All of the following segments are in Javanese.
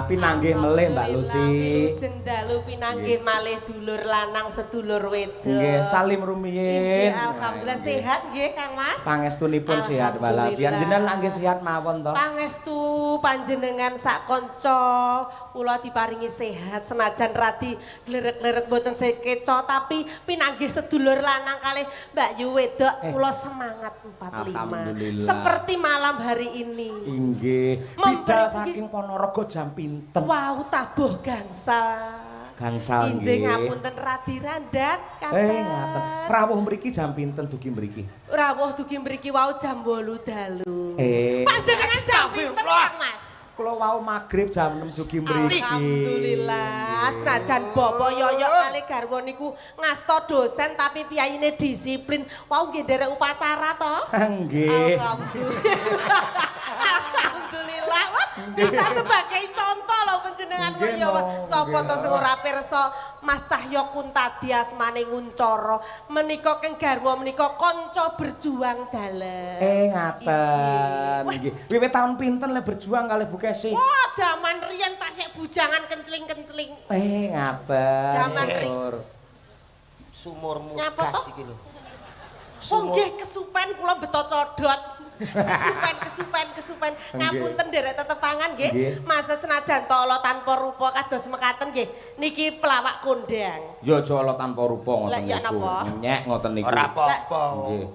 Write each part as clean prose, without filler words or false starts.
Pinanggih melih Mbak Lucy. Wilujeng dalu pinanggih malih dulur lanang sedulur wedok. Nggih, salim rumiyin. Alhamdulillah sehat nggih Kang Mas. Pangestunipun sehat walafiat. Jenengan lak nggih sehat mawon to? Pangestu panjenengan sak kanca kula diparingi sehat senajan radi glerek-glerek mboten sekeca tapi pinanggih sedulur lanang kalih Mbak Yu wedok kula semangat 45. Alhamdulillah. Seperti malam hari ini. Inggih. Bidal saking Ponorogo jam pinten? Wau tabuh gangsal. Gangsal nggih. Injih ngapunten radi randat kathah. Ngaten. Rawuh mriki jam pinten dugi mriki? Rawuh dugi mriki wau jam 8 dalu. Panjenengan jam pinten Kang Mas? Kula wau magrib jam 6 dugi mriki. Alhamdulillah. Senajan Bapak Yoyok kalih garwa niku ngasta dosen tapi piyayine disiplin. Wau nggih nderek upacara to? Nggih. Alhamdulillah. Alhamdulillah. Wah, bisa sebagai contoh lho panjenengan kok ya. Sapa to sing ora pirsa Mas Cahyo Kuntadi asmane Nguncara menika keng garwa menika kanca berjuang dalem. Ngaten. Nggih. Wiwit taun pinten le berjuang kalih Bu Kesi? Wah, jaman riyen tasik bujangan kencling-kencling. Ngaten. Jaman riyen. Sumurmu gas iki lho. Oh nggih kesupen kula beto codot. Kesupen. Ngapunten nderek tetepangan nggih. Masa senajan ala tanpa rupa kados mekaten nggih. Niki pelawak kondang. Ya aja ala tanpa rupa ngoten niku. Nyek ngoten niku. Ora apa-apa.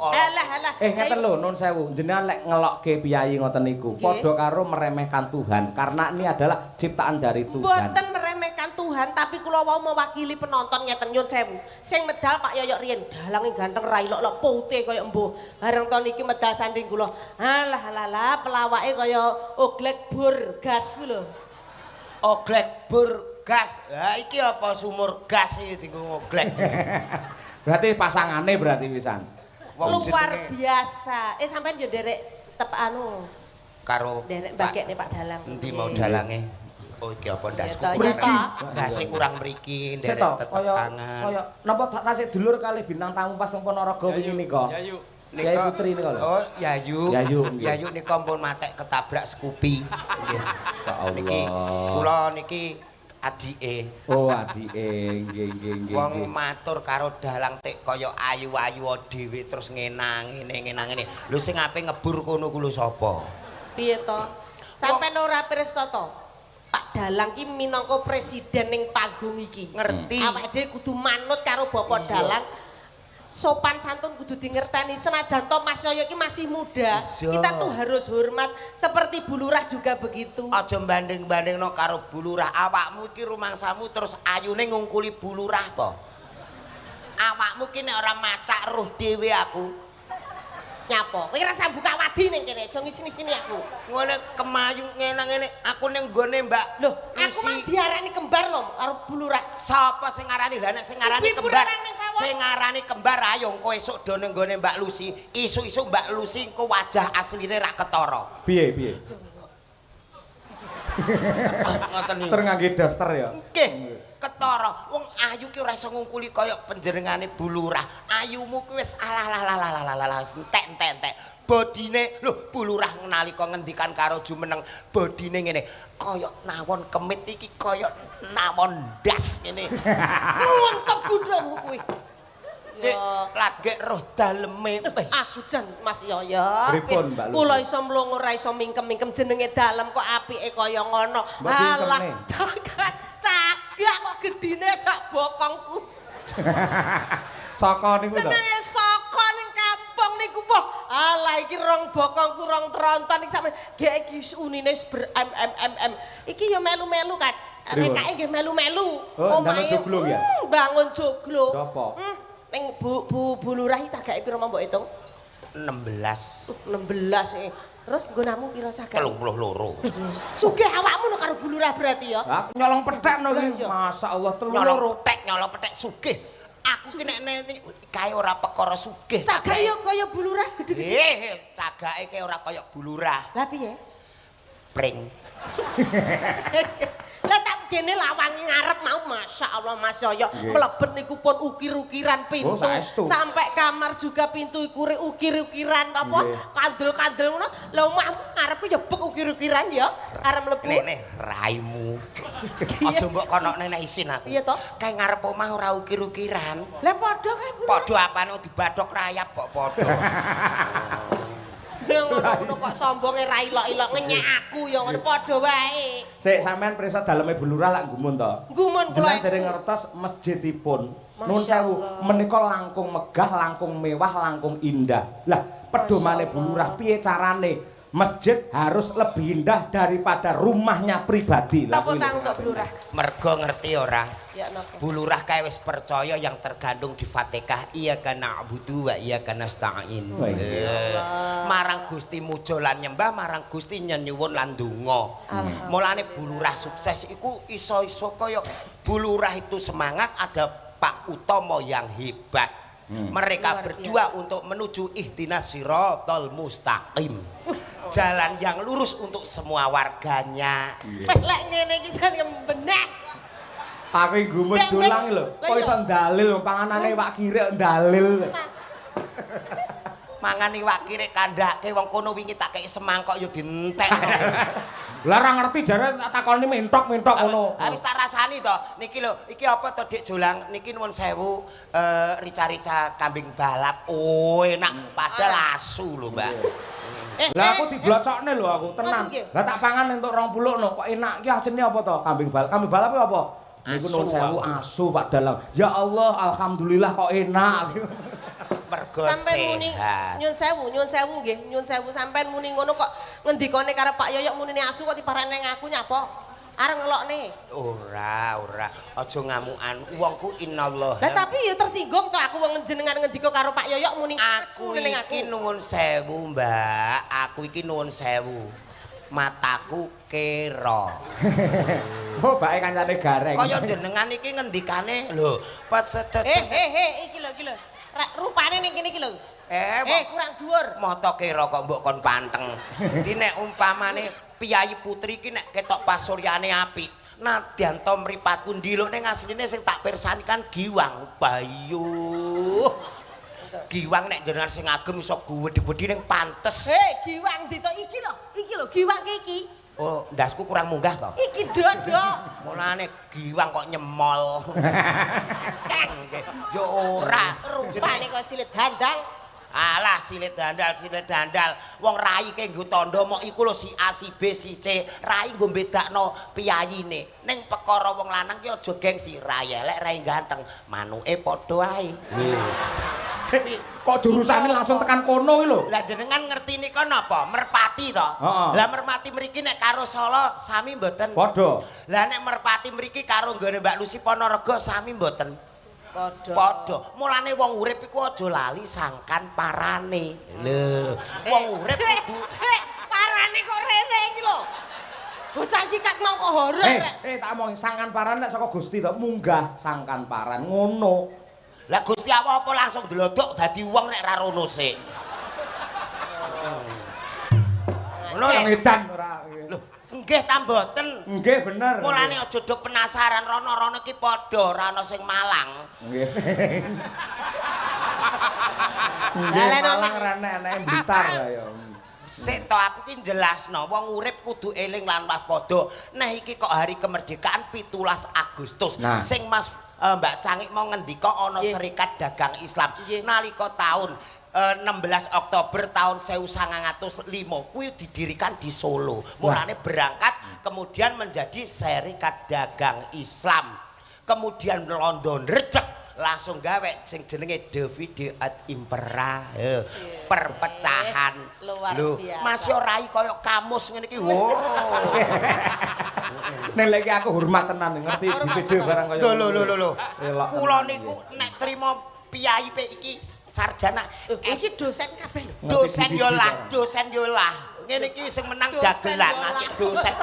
Alah alah. Ngeten lho nun sewu. Jenengan lek ngelokke piyayi ngoten niku padha karo meremehkan Tuhan karena ini adalah ciptaan dari Tuhan. Mboten meremehkan Tuhan tapi kula wau mewakili penonton ngeten nyun sewu. Sing medal Pak Yoyok riyen dalange ganteng ra ilok-ilok putih kaya embuh. Bareng to niki medal sanding kula. Alah alah pelawake kaya oglek bur gas ku lho. Oglek bur gas. Lah iki apa sumur gas iki dienggo oglek. Berarti pasangane berarti pisan. Luar biasa. Sampean yo nderek tep anu karo nderek bagekne Pak Dalang. Endi mau dalange? Oh iki apa ndasku kurang. Ndase kurang mriki nderek tetepangan. Kaya napa tak tasik dulur kalih bintang tamu pas teng Ponorogo wingi nika. Yayu. Yayu Putri nika lho. Oh, Yayu. Yayu nika pun matek ketabrak Scoopy. Nggih. Insyaallah. Niki kula niki adike. Oh, adike. Nggih, nggih, nggih. Wong matur karo dalang tik kaya ayu-ayu dhewe terus ngenang ngene. Lho sing ape ngebur kono ku lho sapa? Piye to? Sampeyan ora pirsa to? Pak Dalang ki minangka presiden ning panggung iki. Ngerti. Awake dhewe kudu manut karo Bapak Dalang. Sopan santun kudu dingerteni senajan to Mas Yoyo iki masih muda. Kita tuh harus hormat seperti Bu Lurah juga begitu. Aja banding-bandingno karo Bu Lurah. Awakmu iki rumangsamu terus ayune ngungkuli Bu Lurah apa? Awakmu iki nek ora macak roh dhewe aku. Nyapa? Kowe ora buka wadi ning kene, aja ngisini-sini aku. Ngene kemayu ngene-ngene, aku ning nggone Mbak. Loh, aku mang diarani kembar lho karo Bu Lurah. Sapa sing ngarani? Lah nek sing ngarani kembar, sing ngarani kembar ayo engko esuk do ning nggone Mbak Lucy. Isuk-isuk Mbak Lucy engko wajah asline ra ketara. Piye, piye? Ngoten niku. Ter ngangge daster ya. Nggih. Ketara wong ayu ki ora iso ngungkuli kaya panjenengane Bu Lurah. Ayumu ki wis alah entek-entek. Bodine lho Bu Lurah nalika ngendikan karo jumeneng bodine ngene kaya nawon kemit iki kaya nawon ndas ngene. Mantep gundulmu kuwi. Lagek roh daleme. Aku jan Mas Yoyo. Kula iso mlongo ora iso mingkem-mingkem jenenge dalem kok apike kaya ngono. Alah cagak kok gedine sak bokongku. Saka niku to. Jenenge saka ning kampung niku poh. Alah iki rong bokongku rong tronton iki sampe gek iki unine wis ber m m m m. Iki ya melu-melu kan. Rekake nggih melu-melu. Oh, bangun joglo ya. Bangun joglo. Ning Bu Lurah iki cagake pira mbok hitung? 16. 16 Terus nggonamu pira cagake? 32. Sugih awakmu lho karo Bu Lurah berarti ya. Lah nyolong pethek no iki. Masyaallah 32. Nyolong pethek sugih. Aku ki nek kae ora perkara sugih. Cagake yo kaya Bu Lurah gedhe-gedhe. Cagake kae ora kaya Bu Lurah. Lah piye? Pring. Lah tak gene lawang ngarep mau, masyaallah Mas Yoyo, mlebet niku pun ukir-ukiran pintu. Oh, saestu. Sampai kamar juga pintu iku ukir-ukiran apa kandel-kandel ngono. Lah omah ngarepku ya bek ukir-ukiran ya. Arep mlebu. Nek nek raimu. Aja mbok konokne nek isin aku. Piye to? Kae ngarep omah ora ukir-ukiran. Lah padha kae, Bu. Padha apane, dibadhok rayap kok padha. Ngono kok sombonge ra ilok-ilok ngenyek aku ya ngono padha wae. Sik, sampean pirsa daleme Bu Lurah lak gumun to? Gumun kula. Jenengan dereng ngertos masjidipun. Nun sewu, menika langkung megah, langkung mewah, langkung indah. Lah, pedomane Bu Lurah piye carane? Masjid harus lebih indah daripada rumahnya pribadi. Lah, Tepuk kuwi lho. tangan untuk Bu Lurah. Mergo ngerti ora? Ya napa? Bu Lurah kae wis percaya yang terkandung di Fatihah, iyyaka na'budu wa iyyaka nasta'in. Wah, iya. Marang Gusti muja lan nyembah, marang Gusti nyenyuwun lan donga. Mulane Bu Lurah sukses iku iso-iso kaya Bu Lurah itu semangat, ada Pak Utomo yang hebat. Mereka Luar berdua untuk menuju ihdinas siratal mustaqim. Jalan yang lurus untuk semua warganya. Lek ngene iki jan beneh. Aku iki gumun Beng, julang beng. lho. Lah Kok iya. iso ndalil wong panganane iwak kirik ndalil. Mangan iwak kirik kandhake wong kono wingi tak kei semangkok ya dientek. Lah ora ngerti jare tak takoni mentok-mentok ngono. Ha wis tak rasani to. Niki lho, iki apa to, Dik Jolang? Niki nuwun sewu, rica-rica kambing balap. Oh, enak padahal asu lho, Mbak. Eh, Lah aku diblocokne lho aku, tenan. Ngoten nggih? Lah tak pangan entuk 20 no, kok enak iki asine apa to? Kambing balap. Kambing balap iki apa? Niku Asu, nuwun sewu Pak. asu, Pak Dalang. Ya Allah, alhamdulillah kok enak. Mergo Sampean muni sehat. Nyun sewu nggih, nyun sewu, sampean muni ngono kok ngendikane karo Pak Yoyok munine asu kok diparani nang aku nyapa? Arep ngelokne. Ora, ora. Aja ngamukan. Wong ku innallaha. Lah tapi ya tersinggung to aku wong jenengan ngendika karo Pak Yoyok muni Aku asu ning iki nuwun sewu, Mbak. Aku iki nuwun sewu. Mataku kera. Oh, bae kancane Gareng. Kaya jenengan iki ngendikane lho, pas Eh eh eh iki lho, iki lho. Rupane ning kene iki lho. Eh, Eh, kurang dhuwur. Mata kera kok mbok kon panteng. Dadi nek umpamane piyayi putri iki nek ketok pasuryane apik, nadyan to mripatku ndiluk ning asline sing tak pirsani kan giwang bayu. Giwang nek jenengan sing agem iso gedhe-gedhe ning pantes. Hei, giwang dito iki lho, iki lho, giwang iki. Oh, ndasku kurang munggah to. Iki dodo. Mulane giwang kok nyemol. Ceng. Yo ora. Rupane kok silit dandang. Alah silit dandal, silit dandal. Wong rai ke nggo tandha mok iku lho si A, si B, si C. Rai nggo bedakno piyayine. Ning perkara wong lanang ki aja gengsi, rai elek, rai ganteng, manuke padha ae. Lho. Kok jurusane langsung tekan kono iki lho. Lah jenengan ngerti nika napa? Merpati to. Heeh. Lah merpati mriki nek karo Solo sami mboten? Padha. Lah nek merpati mriki karo nggone Mbak Lucy Ponorogo sami mboten? Padha. Padha. Mulane wong urip iku aja lali sangkan parane. Lho, wong urip kudu Parane kok rene iki lho. Bocah iki kat mau kok horor Eh, rek. eh tak omong sangkan paran nek saka Gusti to munggah sangkan paran ngono. Lah Gusti Allah apa langsung delodok dadi wong nek ra rono sik. Ngono Wong edan ora. Lho, nggih ta mboten? Nggih bener. Mulane aja do penasaran rono-rono iki padha ora ana sing malang. Nggih. Nggih, Lah, Malang ra enek-eneke Blitar lah ya. Sik to aku ki jelasno wong urip kudu eling lan waspada. Nah iki kok hari kemerdekaan 17 Agustus. Nah. Sing Mas Mbak Cangik mau ngendika ana Serikat Dagang Islam nalika tahun 16 Oktober tahun 1905 kuwi didirikan di Solo. Mulane berangkat kemudian menjadi Serikat Dagang Islam. Kemudian London recek langsung gawe sing jenenge Divide et Impera. Perpecahan. Luar Lho, biasa. Mas yo rai kaya kamus ngene iki. Wo. Nek lagi aku hormat tenan ngerti DVD barang kaya. Lho lho lho lho. Elok Kula tenan, niku nek trimo piyayi pe iki sarjana Iki dosen kabeh lho. dosen yo lah, barang. dosen yo lah. Ngene iki sing menang Dosen dagelan yo lah. nanti dosen.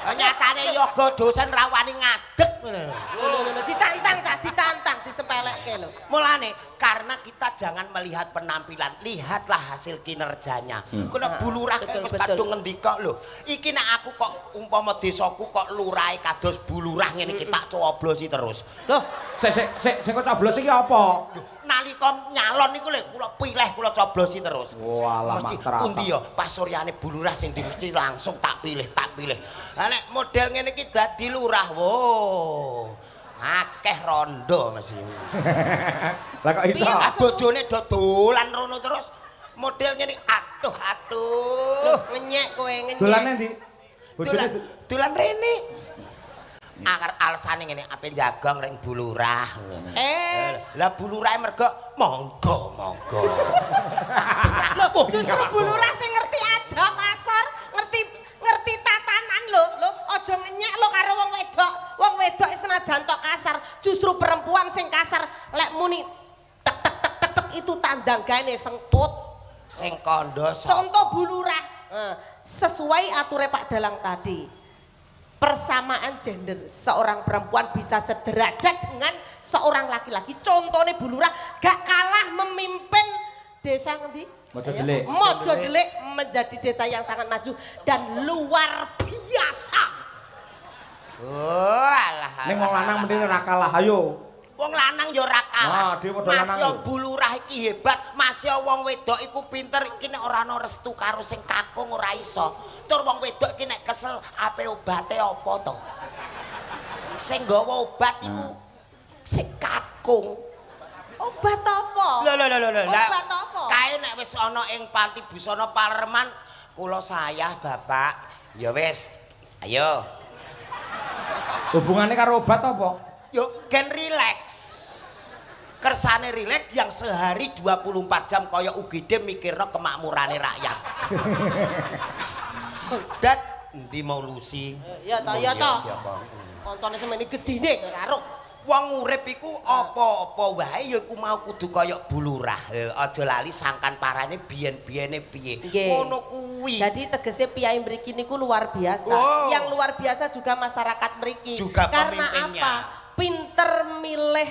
Nyatane yoga dosen rawani ngadeg ngono. Lho lho lho ditantang cah, ditantang disepelekke. lho. Mulane karena kita jangan melihat penampilan, lihatlah hasil kinerjanya. Kuna Bu Lurah wis kadung ngendika lho. Iki nek aku kok umpama desaku kok lurahe kados Bu Lurah ngene iki tak coblosi terus. Loh, sik sik sik sing kok coblos iki apa? Nalika nyalon niku lho kula pilih, kula coblosi terus. Walah, mesti pundi ya pasuryane Bu Lurah sing mesti langsung tak pilih, tak pilih. Lah nek model ngene iki dadi lurah, wo. Akeh rondo mesti. Lah kok iso? Bojone do dolan rono terus. Model ngene aduh aduh. Loh, ngenyek kowe, ngenyek. Dolane ndi? Bojone dolan rene. Akar alasane ngene ape jagong ring Bu Lurah. Lah Bu Lurah mergo monggo monggo. Lho, justru Bu Lurah sing ngerti adab asor, ngerti tatanan lho. Lho, aja ngenyek lho karo wong wedok. Wong wedok senajan tok kasar, justru perempuan sing kasar lek muni tek tek tek tek tek itu tandang gaene sengkut. Sing kandha sapa? Contoh Bu Lurah. Sesuai ature Pak Dalang tadi. Persamaan gender, seorang perempuan bisa sederajat dengan seorang laki-laki. Contohnya Bu Lurah gak kalah memimpin desa ngendi? Mojodelik. Mojodelik menjadi desa yang sangat maju dan luar biasa. Oh, alah. Ning wong lanang mending ora kalah, ayo. Wong lanang ya ora kalah. Mas yo Bu Lurah iki hebat, mas yo wong wedok iku pinter, iki nek ora ana restu karo sing kakung ora iso. Tur wong wedok iki nek kesel ape obate apa to? Sing nggawa obat iku sing kakung. Obat apa? Lho lho lho lho. Obat apa? Kae nek wis ana ing panti busana Parlemen, kula sayah Bapak. Ya wis, ayo. Hubungane karo obat apa? Yo gen relax. Kersane relax yang sehari 24 jam kaya UGD mikirno kemakmurane rakyat. Dat endi mau lusi? Ya ta, ya ta. Kancane semene gedine karo. Wong urip iku apa-apa wae ya iku mau kudu kaya Bu Lurah. Aja lali sangkan parane biyen-biyene piye. Ngono kuwi. Jadi tegese piyai mriki niku luar biasa. Oh. Yang luar biasa juga masyarakat mriki. Juga karena pemimpinnya. Apa? Pinter milih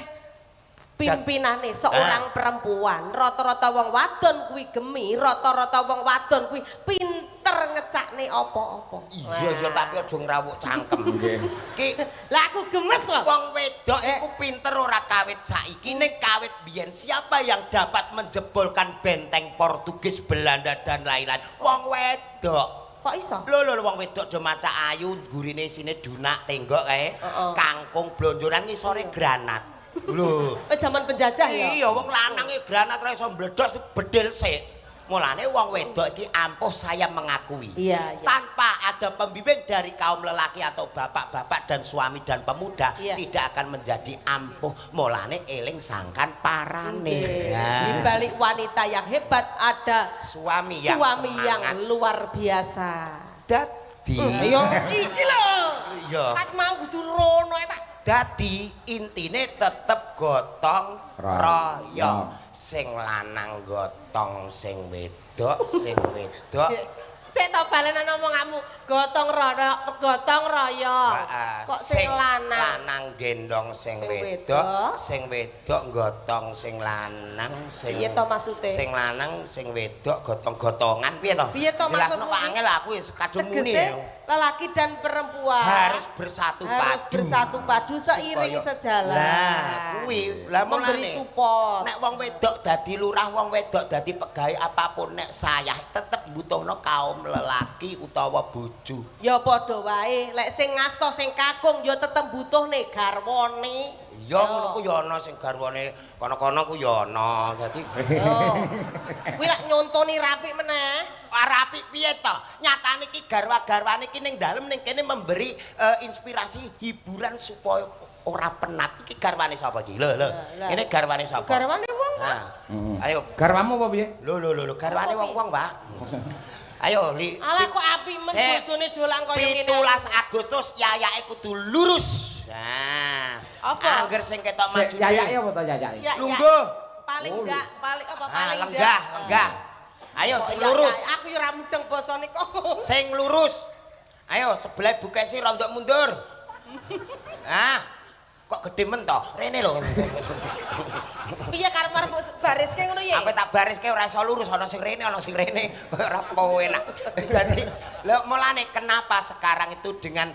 pimpinane seorang perempuan. Rata-rata wong wadon kuwi gemi, rata-rata wong wadon kuwi pinter ngecakne apa-apa. Iya ya, tapi aja ngrawuk cangkem. Nggih. Ki lah aku gemes lho. Wong wedok iku pinter ora kawit saiki, ning kawit biyen. Siapa yang dapat menjebolkan benteng Portugis, Belanda dan lain-lain? Wong wedok. Kok iso? Lho lho wong wedok do macak ayu, gurine isine dunak tenggok kae. Kangkung blonjonan ngisore granat. Lho. Zaman penjajah ya? Iya, wong lanang iki granat ora iso mbledos bedil sik. Mulane wong wedok iki ampuh, saya mengakui. Iya, iya. Tanpa ada pembimbing dari kaum lelaki atau bapak-bapak dan suami dan pemuda, iya, tidak akan menjadi ampuh. Mulane eling sangkan parane. Nah. Di balik wanita yang hebat ada suami yang, suami yang luar biasa. Dadi. Iya, iki lho. Iya. Tak mau kudu rono tak. Dadi intine tetep gotong royong. Sing lanang gotong sing wedok, sing wedok. Sik to balenan omonganmu, gotong royong, gotong royong. Kok sing lanang lanang gendong sing wedok, sing wedok gotong sing lanang, sing piye to maksude? Sing lanang sing wedok gotong-gotongan piye to? Piye to maksudmu? Jelasno kok angel aku wis kadung muni. Tegese lelaki dan perempuan harus bersatu padu. Harus bersatu padu seiring sejalan. Lah kuwi, lah memberi support. Nek wong wedok dadi lurah, wong wedok dadi pegawai apapun nek sayah tetep mbutuhno kaum lelaki utawa bojo. Ya padha wae, lek sing ngasta sing kakung ya tetep butuhne garwane. Ya ngono ku ya ana sing garwane kono-kono ku ya ana. Dadi kuwi lek nyontoni rapi meneh. Ora apik piye to? Nyatane iki garwa-garwane iki ning dalem ning kene memberi inspirasi hiburan supaya ora penat. Iki garwane sapa iki? Lho lho. Ngene garwane sapa? Garwane wong kok. Ayo, garwamu apa piye? Lho lho lho, garwane wong-wong, Pak. Ayo li. Alah kok api men bojone jolang kaya ngene. 17 Agustus yayake kudu lurus. Nah, apa? Angger sing ketok maju. Yayake apa to yayake? Lungguh. Paling ndak, paling apa paling ndak. Lenggah, lenggah. Ayo sing lurus. Aku yo ora mudeng basane kok. Sing lurus. Ayo sebelah Bu Kesi rondok mundur. Ah. Kok Kok gedhe men to? Rene lho. Piye karep arep bariske ngono ya? Apa tak bariske ora iso lurus, ana sing rene, ana sing rene. Ora enak. Dadi lha mulane kenapa sekarang itu dengan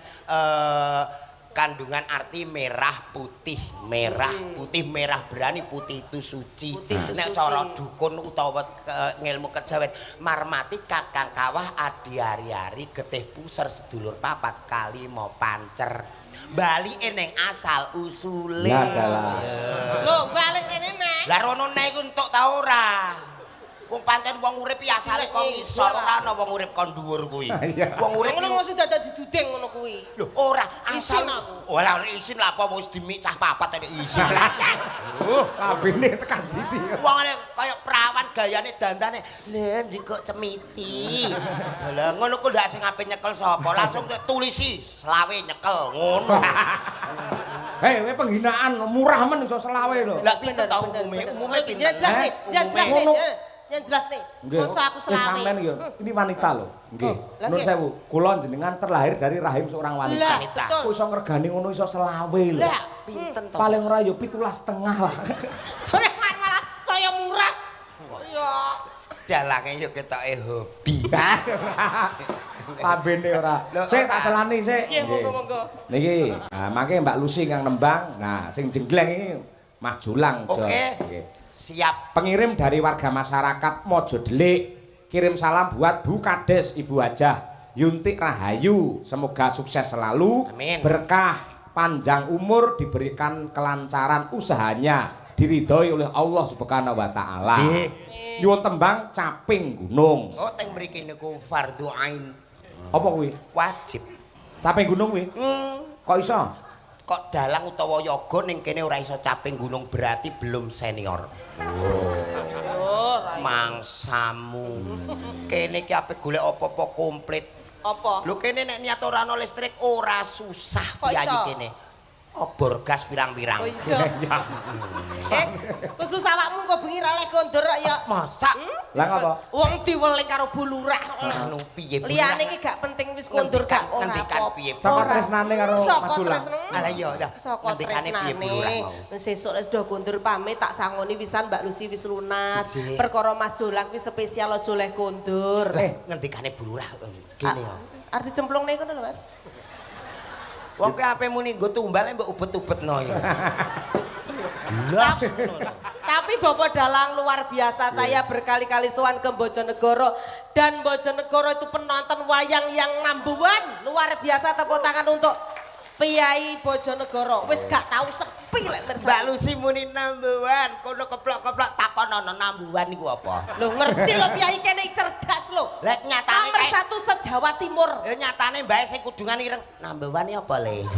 kandungan arti merah putih, merah putih, merah berani, putih itu suci. Nek cara dukun utawa ngilmu kejawen marmati kakang kawah adi ari-ari getih puser sedulur papat kalima pancer. Balike ning asal usule. Lho, balik rene nek. Lah rono nek iku entuk ta ora? Wong pancen wong urip iki asale kok ngisor, ora ana wong urip kon dhuwur kuwi. Wong urip ngono mesti dadak diduding ngono kuwi. Lho, ora asal aku. Ora isin lha apa wis dimik cah papat nek isin. Kabene tekan ndi. Wong kaya perawan gayane dandane, lha njikok cemiti. Lha ngono ku ndak sing ape nyekel sapa, langsung tulisi selawe nyekel ngono. Hei, kowe penghinaan murah men iso selawe lho. Lah pinten ta umume? Umume pinten? Jelas nih, jelas nih. Yang jelas nih, masa aku selawe. Sampean iki, ini wanita lho. Nggih. Nun sewu, kula jenengan terlahir dari rahim seorang wanita. Kok iso ngregani ngono iso selawe lho. Lah, pinten to? Paling ora ya 17,5 lah. Jare malah saya murah. Ya dalange yo ketoke hobi. Lambene ora. Sik tak selani sik. Nggih, monggo-monggo. Niki, nah mangke Mbak Lucy kang nembang. Nah, sing jenggleng iki Mas Julang. Oke. Nggih. Siap. Pengirim dari warga masyarakat Mojo Delik. Kirim salam buat Bu Kades Ibu Hajah Yuntik Rahayu. Semoga sukses selalu. Amin. Berkah, panjang umur, diberikan kelancaran usahanya, diridhoi oleh Allah Subhanahu wa taala. Nyuwun tembang Caping Gunung. Oh, teng mriki niku fardhu ain. Apa kuwi? Wajib. Caping Gunung kuwi? Kok iso? Kok dalang utawa yoga ning kene ora iso caping gunung berarti belum senior. Oh, mangsamu. Kene iki ape golek apa-apa komplit. Apa? Lho kene nek niat ora ana listrik ora susah piyayi kene. Obor gas pirang-pirang. Oh iya. Khusus awakmu kok bengi ra oleh kondur kok ya. Masak? Lah ngapa? Wong diweling karo Bu Lurah. Anu piye Bu? Liyane iki gak penting wis kondur gak ora apa. Saka tresnane karo Mas Julang. Lah iya dah. Saka tresnane. Sesuk wis do kondur pamit tak sangoni pisan Mbak Lucy wis lunas. Perkara Mas Jolang kuwi spesial aja oleh kondur. Ngendikane Bu Lurah kene ya. Arti cemplungne ngono lho Mas. Wong ki ape muni nggo tumbal mbok ubet-ubetno iki. Tapi Bapak Dalang luar biasa, saya berkali-kali sowan ke Bojonegoro dan Bojonegoro itu penonton wayang yang nambuan luar biasa. Tepuk tangan untuk Piyai Bojonegoro. Wis gak tau sepi lek mirsa. Mbak Lucy muni nambuan, kono keplok-keplok takon ana nambuan iku apa? Lho ngerti lho piyai kene cerdas lho. Lah nyatane nomor 1 se-Jawa Timur. Ya nyatane mbae sing kudungan ireng nambuan iki apa le?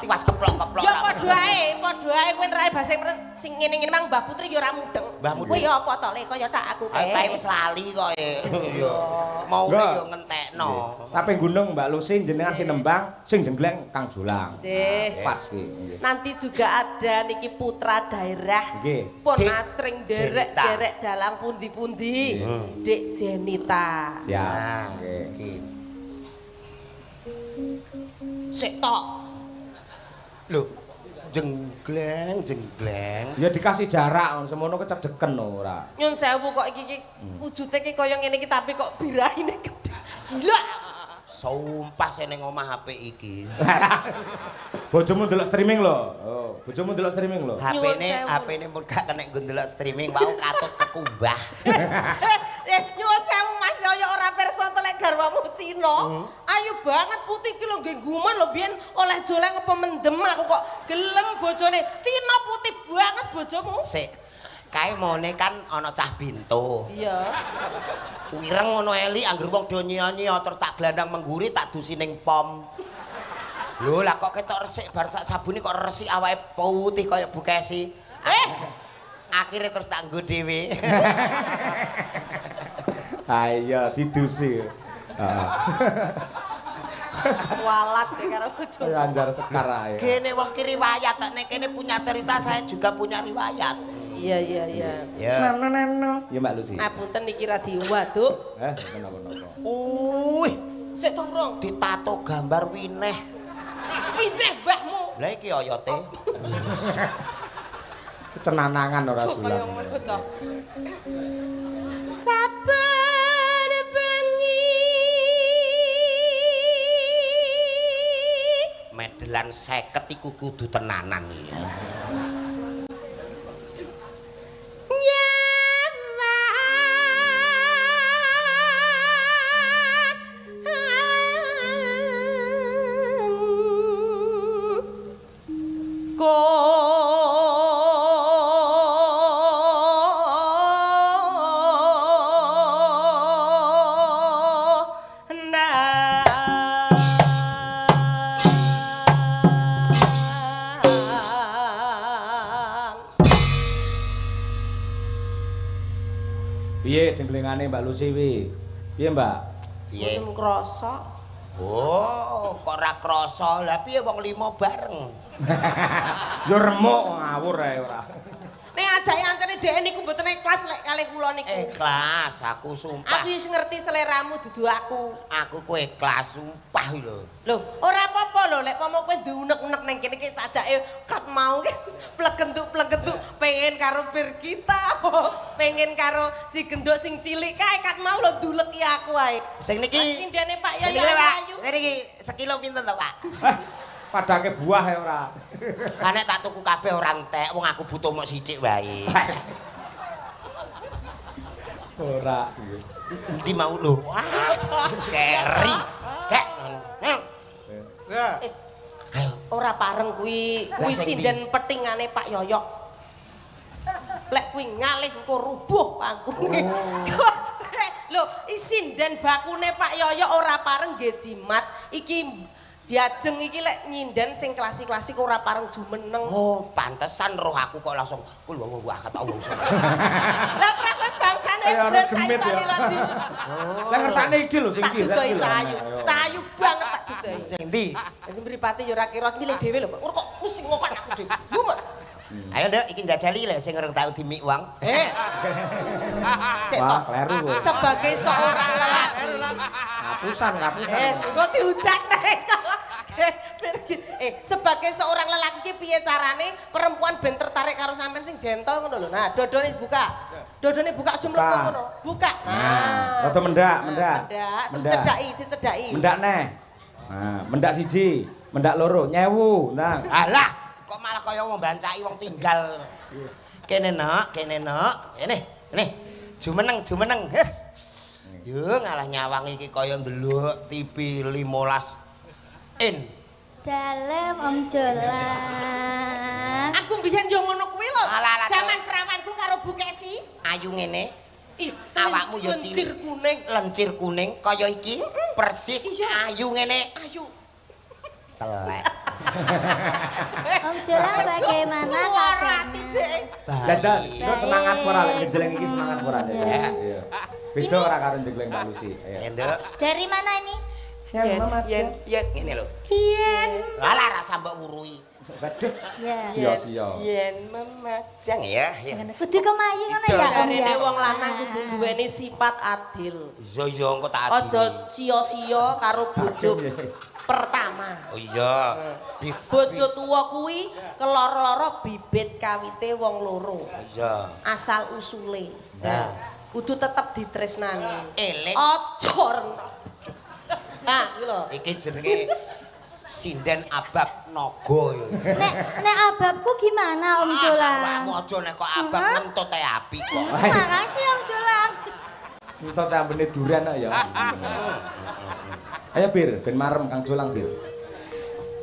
Tiwas keplok-keplok. Ya padha ae kowe nerae basa sing ngene-ngene mang Mbah Putri ya ora mudeng. Kowe ya apa to le kaya tak aku kae. Kae wis lali kok e. Ya mau yo ngentekno. Caping Gunung Mbak Lucy jenengan sing nembang, sing jenggleng Kang Jolang. Nggih. Pas kuwi. Nanti juga ada niki putra daerah. Nggih. Pun asring derek-derek dalang pundi-pundi. Dik Jenita. Siap. Nggih. Sik tok. Lho, jenggleng, jenggleng. Ya dikasih jarak, semono kecedeken ora. Nyun sewu kok iki wujude iki kaya ngene iki tapi kok birahine gedhe. Gila. Sumpah sing ning omah HP iki. Bojomu ndelok streaming lho. Oh, bojomu ndelok streaming lho. HP-ne pun gak kenek nggo ndelok streaming, wau katut kekumbah. Nyuwun sewu Mas kaya ora pirsa to lek garwamu Cina. Ayu banget putih iki lho nggih gumun lho biyen oleh joleng apa mendem aku kok gelem bojone. Cina putih banget bojomu. Sik. Kae mone kan ana cah bintu. Iya. Wireng ngono eli angger wong do nyiya-nyiya terus tak glandang mengguri tak dusi ning pom. Lho lah kok ketok resik bar sak sabune kok resik awake putih kaya Bu Kesi. Akhirnya terus tak nggo dhewe. Ayo didusi. Walat karo bojo. Anjar sekar ae. Kene wong ki riwayat, nek kene punya cerita saya juga punya riwayat. Iya iya iya. Ya. Ya Mbak Lucy. Apunten niki ra diwaduk. Napa-napa. Uih, sik turung. Ditato gambar wineh. Wineh mbahmu. Lah iki oyote. Cenanangan ora dolan. Sabar bengi. Medelan 50 iku kudu tenanan iki. Piye jenglengane Mbak Lucy wi? Piye Mbak? Piye? Mboten krasa. Oh, kok ora krasa. Lah piye wong 5 bareng? Ya remuk ngawur ae ora. Ning ajake ancene dhek niku mboten ikhlas lek kalih kula niku. Ikhlas aku sumpah. Aku wis ngerti seleramu dudu aku. Aku ku ikhlas sumpah lho. Lho, ora apa-apa lho lek pomo kowe diunek-unek ning kene iki sajake kat mau ki plegentuk-plegentuk pengen karo Birgita, pengen karo si genduk sing cilik kae kat mau lho duleki aku ae. Sing niki sindene Pak Yoyo ayu. Sing niki sekilo pinten to, Pak? Padake buah ya ora. Lah nek tak tuku kabeh ora entek, wong aku butuh mok sithik wae. Ora. Endi mau lho? Wah, keri. Gek. Ya. Ora pareng kuwi, kuwi sinden petingane Pak Yoyok. Lek kuwi ngalih engko rubuh panggunge. Lho, sinden bakune Pak Yoyok ora pareng nggih jimat. Iki diajeng iki lek nyinden sing klasik-klasik ora pareng jumeneng. Oh, pantesan roh aku kok langsung kul wa wa kata Allah. Lah tra kowe bangsane iblis saitane lho. Lah ngersane iki lho sing iki. Tak dudohi cahayu. Cahayu banget tak dudohi. Sing ndi? Dadi mripate ya ora kira milih dhewe lho kok. Kok mesti ngokon aku dhewe. Gumek. Ayo Nduk, iki njajali lho sing urung tau dimik wong. Eh. Sik to. Sebagai seorang lelaki. Ngapusan, ngapusan. Eh, engko dihujat nek. Sebagai seorang lelaki piye carane perempuan ben tertarik karo sampean sing gentle ngono lho. Nah, dodone buka. Dodone buka aja mlengkung ngono. Buka. Nah, rada mendak, mendak. Mendak, terus cedhaki, dicedhaki. Mendak neh. Nah, mendak siji, mendak loro, nyewu. Nah. Alah, kok malah kaya wong bancaki wong tinggal. Kene nok, kene nok. Kene, kene. Jumeneng, jumeneng. Hes. Yo ngalah nyawang iki kaya ndelok TV 15 in. Dalem Om Jolang. Aku mbiyen yo ngono kuwi lho. Zaman prawanku karo Bu Kesi. Ayu ngene. Ih, awakmu yo cilik. Lencir kuning. Lencir kuning kaya iki persis ayu ngene. Ayu. Telek. Om Jolang bagaimana kabarnya? Jajal, iso semangat ora lek njegleng iki semangat ora jajal. Iya. Beda ora karo njegleng Mbak Lucy. Ayo. Dari mana ini? Yen yen yen ngene lho. Yen. Lah ora sambok wurui. Waduh. Sia-sia. Yen memajang ya. Kudu kemayu ngono ya. Jarene wong lanang kudu duweni sifat adil. Iya iya engko tak adil. Aja sia-sia karo bojo pertama. Oh iya. Bojo tuwa kuwi keloro-loro bibit kawite wong loro. Iya. Asal usule. Nah, kudu tetep ditresnani. Eling. Aja. Nah, iki lho. Iki jenenge sinden abab naga ya. Nek nek ababku gimana Om Jolang? Awakmu aja nek kok abab ngentut ae apik kok. Makasih Om Jolang. Ngentut ambene duren kok ya. Ayo Bir, ben marem Kang Jolang Bir.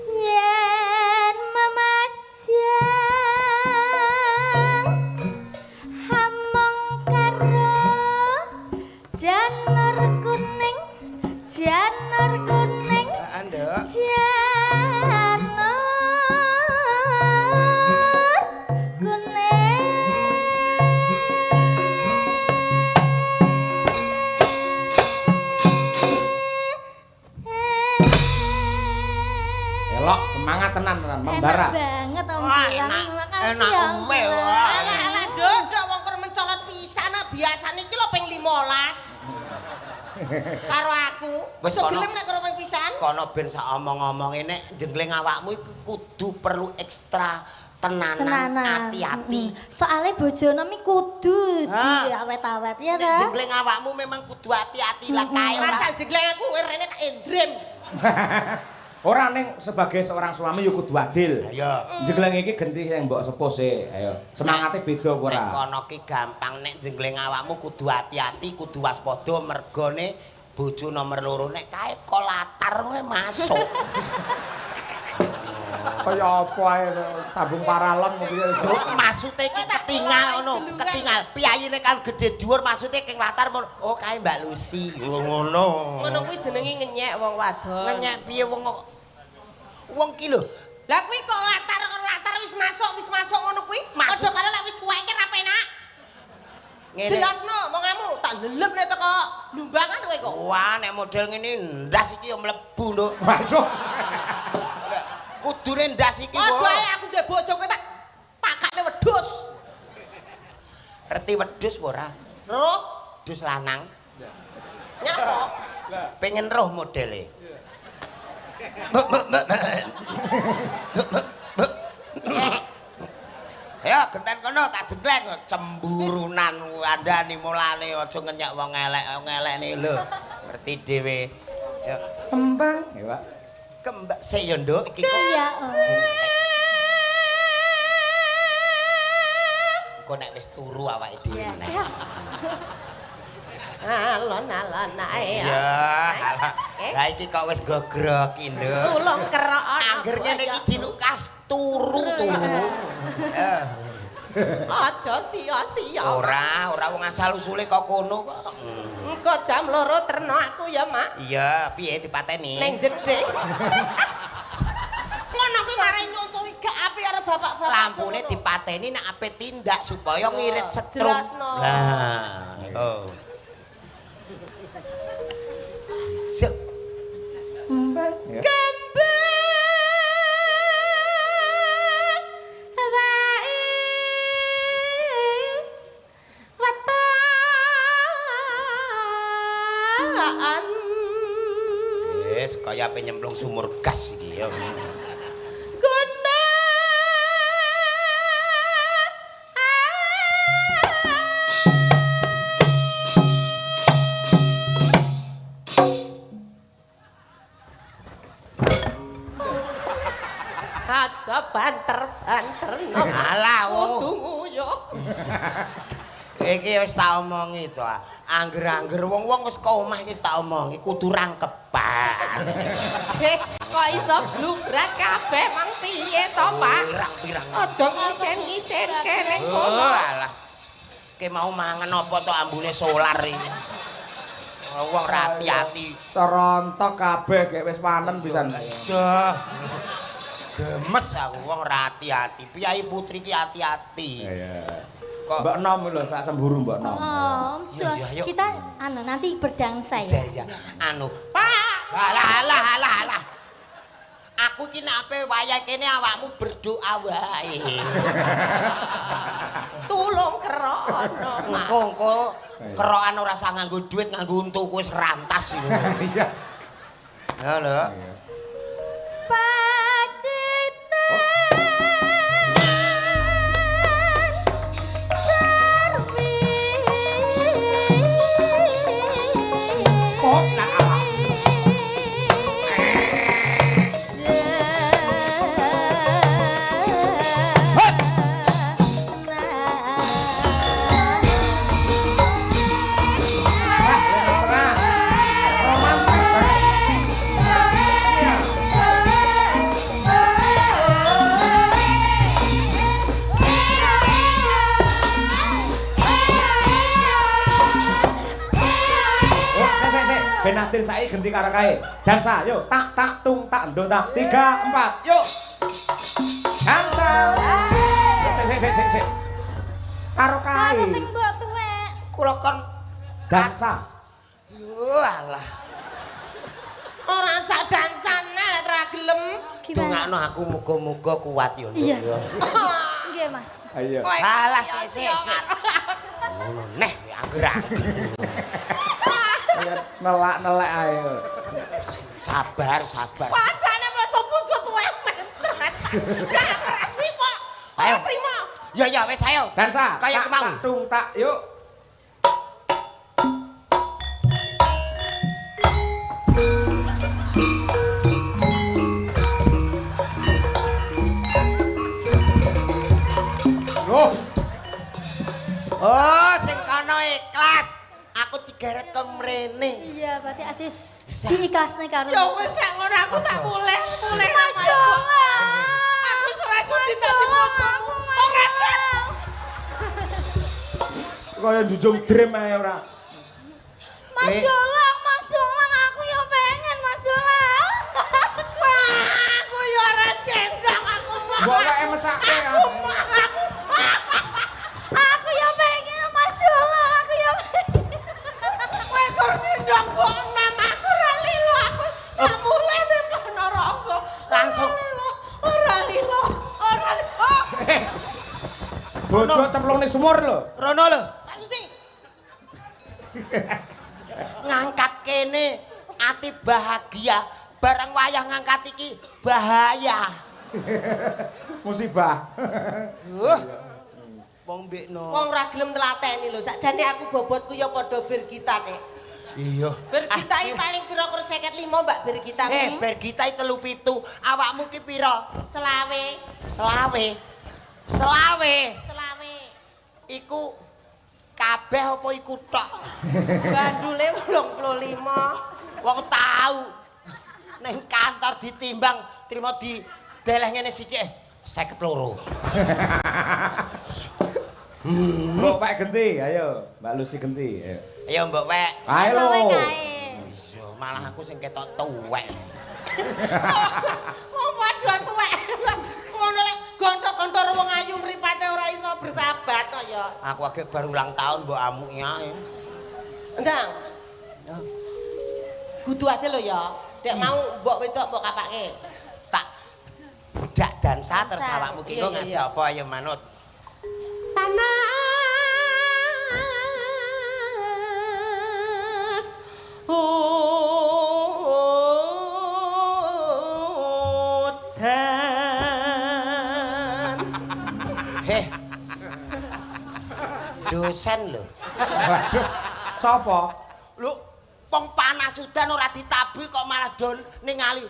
Yen memajang hamong karo janur kuning, janur kuning, janur kuning. Elok, semangat tenan tenan, membara. Enak banget Om Jolang, makasih enak ya Om Jolang. Alah alah nduk, nduk wong kur mencolot pisan ah biasane iki lho ping 15. Karo aku. Wis Aja gelem nek karo ping pisan. Kono ben sak omong-omonge nek jenggleng awakmu iku kudu perlu ekstra tenanan, hati-hati. Soale bojono mi kudu diawet-awet ya ta. Nek jenggleng awakmu memang kudu hati-hati lah kae. Rasa jenggleng aku rene tak endrem. Ora ning sebagai seorang suami yo kudu adil. Ayo. Jenggleng iki genti sing mbok sepuh sik. Ayo. Semangate beda apa ora? Nek kono ki gampang nek jenggleng awakmu kudu hati-hati, kudu waspada mergone bojo nomor 2 nek kae kok latar ngono masuk. Kaya apa ae sambung paralon mungkin iso. Maksude iki ketingal ngono, ketingal. Piyayine kan gedhe dhuwur maksude king latar ngono. Oh kae Mbak Lucy ngono. Ngono kuwi jenenge ngenyek wong wadon. Ngenyek piye wong kok. Wong ki lho. Lah kuwi kok latar latar wis masuk ngono kuwi. Padha karo lek wis tuwek ki ra penak. Jelasno omonganmu tak lelep nek teko lumbangan kowe kok. Wah nek model ngene ndas iki ya mlebu, Nduk. Waduh. Kudune ndas iki wae. Padha ae aku ndek bojo kowe tak pakakne wedhus. Reti wedhus apa ora? Roh, wedhus lanang. Nyapa? Pengen roh modele. Ya genten kono tak jenggleng cemburunan andani mulane aja ngenyek wong elek ngelekne lho. Ngerti dhewe. Ya kembang ya, Pak. Kembang sik ya Nduk iki kok. Iya. Engko nek wis turu awake dhewe. Siap. Alon-alon ae. Ya, alah. Lah iki kok wis gogrok iki, Nduk. Tulung kerok. Angger ngene iki dilukas turu-turu. Aja sia-sia. Ora, ora wong asal usule kok kono kok. Engko jam 2 terno aku ya, Mak. Iya, piye dipateni? Ning jeding. Ngono kuwi marai nyontohi gak apik karo bapak-bapak. Lampune dipateni nek ape tindak supaya ngirit setrum. Lah, oh. Sip. Mbak. Wis kaya ape nyemplung sumur gas iki ya. Aja banter-banter no. Alah kudu nguyuh. Iki wis tak omongi to. Angger-angger wong-wong wis ke omah iki wis tak omongi kudu rangkepan. Kok iso blubrak kabeh mang piye to, Pak? Pirang-pirang. Aja ngisen-ngisen kene kono. Oh, alah. Ki mau mangan apa to ambune solar iki. Wong ra ati-ati. Terontok kabeh gek wis panen pisan. Aja. Gemes aku wong ra ati-ati. Piyai putri ki ati-ati. Iya. Kok Mbak Nom lho sak semburu Mbak Nom. Oh, kita anu nanti berdansa ya. Iya, anu. Pak. Alah alah alah alah. Aku ki nek ape wayah kene awakmu berdoa wae. Tulung kerono, Mak. Engko kerokan ora usah nganggo duit, nganggo untuku wis rantas iki. Iya. Ya lho. Ben adil saiki genti karo kae. Dansa, yuk. Tak tak tung tak ndong tak. 3 4, yuk. Dansa. Sik sik sik sik. Karo kae. Karo sing mbok tuwek. Kula kon dansa. Yo alah. Ora sak dansane lek ora gelem. Dongakno aku muga-muga kuat yo. Iya. Nggih, Mas. Ayo. Alah sik sik. Ngono neh angger-angger. Nelak-nelek ae. Sabar, sabar. Padane masa bojo tuwek mencret. Gak ora trimo. Ayo. Ora trimo. Ya ya wis ayo. Dansa. Kaya kemau. Tak tung tak yuk. Loh. Oh, sing kono ikhlas. Aku digeret ke mrene. Iya, berarti Adis diikhlasne karo. Ya wis nek ngono aku tak mulih, mulih. Mas Jolang. Aku ora sudi dadi bojomu. Ora sih. Kaya njunjung dream ae ora. Mas Jolang, Mas Jolang, aku ya pengen Mas Jolang. Aku ya ora gendong aku. Mbok lek mesake. Aku ya pengen Mas Jolang, aku ya pengen. Kowe kur gendong mbok enam aku ora lilo aku. Tak mulih ning Ponorogo. Langsung. Ora lilo, ora lilo. Bojo cemplung ning sumur lho. Rono lho. Pak Suti. Ngangkat kene ati bahagia, bareng wayah ngangkat iki bahaya. Musibah. Wong mbekno. Wong ora gelem tlateni lho. Sakjane aku bobotku ya padha Birgita nek. Iya. Birgita iki paling pira kur 55 Mbak Birgita kuwi. Birgita iki 37. Awakmu ki pira? Selawe. Selawe. Selawe. Selawe. Iku kabeh apa iku tok? Bandule 85. Wong tau ning kantor ditimbang trimo di deleh ngene sithik 52. Mbok Wek genti, ayo Mbak Lucy genti. Ayo. Ayo Mbok Wek. Ayo lho. Iya, malah aku sing ketok tuwek. Wong padha tuwek. Ngono lek gontok-gontor wong ayu mripate ora iso bersahabat kok ya. Aku agek baru ulang tahun mbok amuki ae. Ndang. Kudu ade lho ya. Dek mau mbok wedok mbok kapake. Tak dak dansa terus awakmu ki engko ngajak apa ayo manut. Panas udan. Heh. Dosen lho. Waduh, sapa? Lho, wong panas udan ora ditabuhi kok malah don ningali.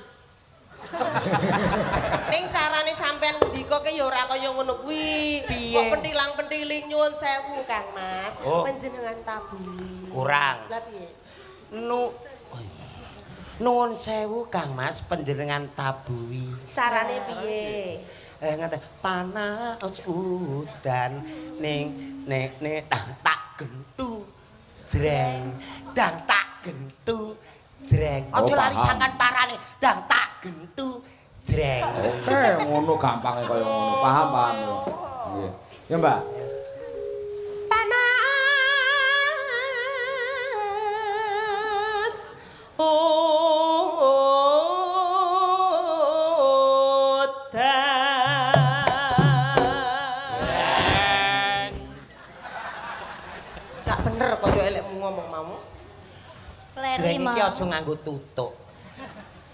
Ning carane sampean ngendika ke ya ora kaya ngono kuwi. Kok pentilang-pentiling nyuwun sewu Kang Mas. Oh. Panjenengan tabuhi. Kurang. Lah piye? Nuwun sewu Kang Mas, panjenengan tabuhi. Carane piye? Ngate panas udan ning nek nek tak gentu jreng. Dang tak gentu jreng. Aja lali sangkan parane. Dang tak gentu jreng. Oke, ngono gampange kaya ngono. Paham, paham. Nggih. Ya, Mbak. Panas udan. Gak bener kaya elekmu ngomong mau. Jreng iki aja nganggo tutuk.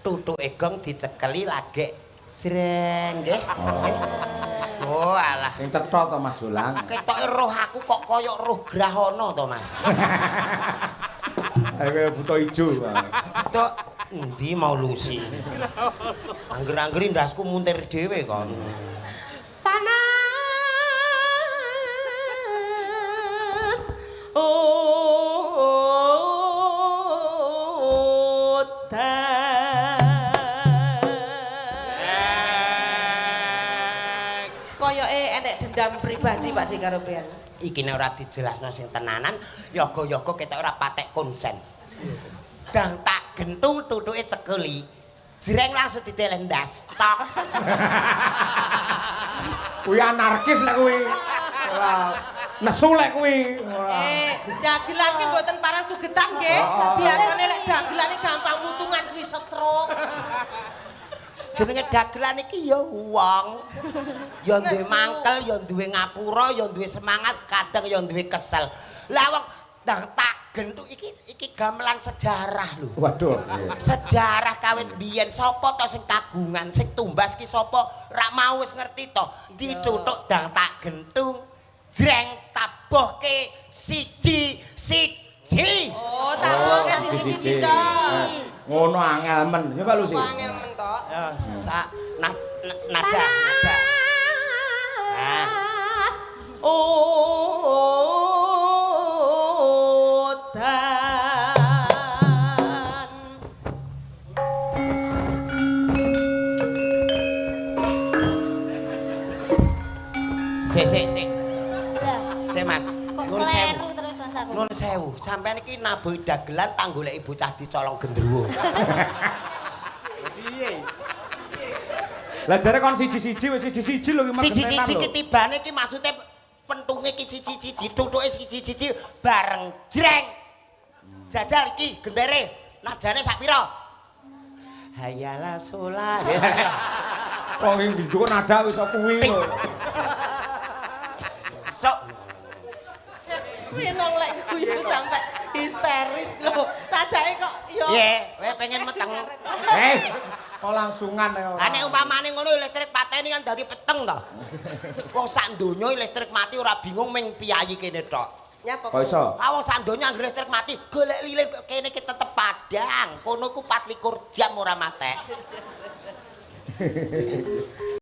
Tutuke gong dicekeli lagek jreng nggih. Oh alah. Sing cetha to Mas Jolang. Ketoke roh aku kok kaya roh grahana to Mas. Ayo buta ijo. Tok endi mau Lucy. Angger-angger ndasku muntir dhewe kok. Panas udan. Koyoke enek dendam pribadi Pak De karo pian. Iki nek ora dijelasno sing tenanan, yoga-yoga ketok ora patek konsen. Dang tak gentung tutuke cekeli. Jreng langsung dideleh ndas. Tok. Kuwi anarkis lek kuwi. Ora nesu lek kuwi. Dagelan ki mboten parang sugetan nggih. Biasane lek dagelan iki gampang mutungan kuwi stroke. Jenenge dagelan iki ya wong. Ya duwe mangkel, ya duwe ngapura, ya duwe semangat, kadang ya duwe kesel. Lah wong dang tak gentuk iki gamelan sejarah lho. Waduh. Sejarah kawit biyen sapa to sing kagungan, sing tumbas ki sapa? Rak mau wis ngerti to. Ditutuk dang tak gentung, jreng tabohke siji-siji. Oh, tabohke siji-siji to. Ngono angel men. Ya Pak Lusi. Angel men to. Ya sak nada nada. Ah. Oh. Sik. Sik Mas. Nuwun sewu. Terus Mas aku. Nuwun sewu. Sampeyan iki nabuhi dagelan tak goleki bocah dicolong gendruwo. Piye? Lah jare kon siji-siji wis siji-siji lho iki Mas. Siji-siji ki tibane iki maksude pentunge iki siji-siji, tutuke siji-siji bareng jreng. Jajal iki gendere nadane sak pira? Hayala sholat. Wong iki kok nada wis kuwi lho. Sok. Winong lek guyu sampe histeris lho. Sajake kok yo. Piye, kowe pengen meteng. Kok langsungan ya. Ha nek umpamane ngono listrik pateni kan dadi peteng to. Wong sak donya listrik mati ora bingung ming piyayi kene tok. Nyapa kok iso? Ah wong sak donya anggere listrik mati golek lilin kok kene iki tetep padang. Kono iku 24 jam ora matek.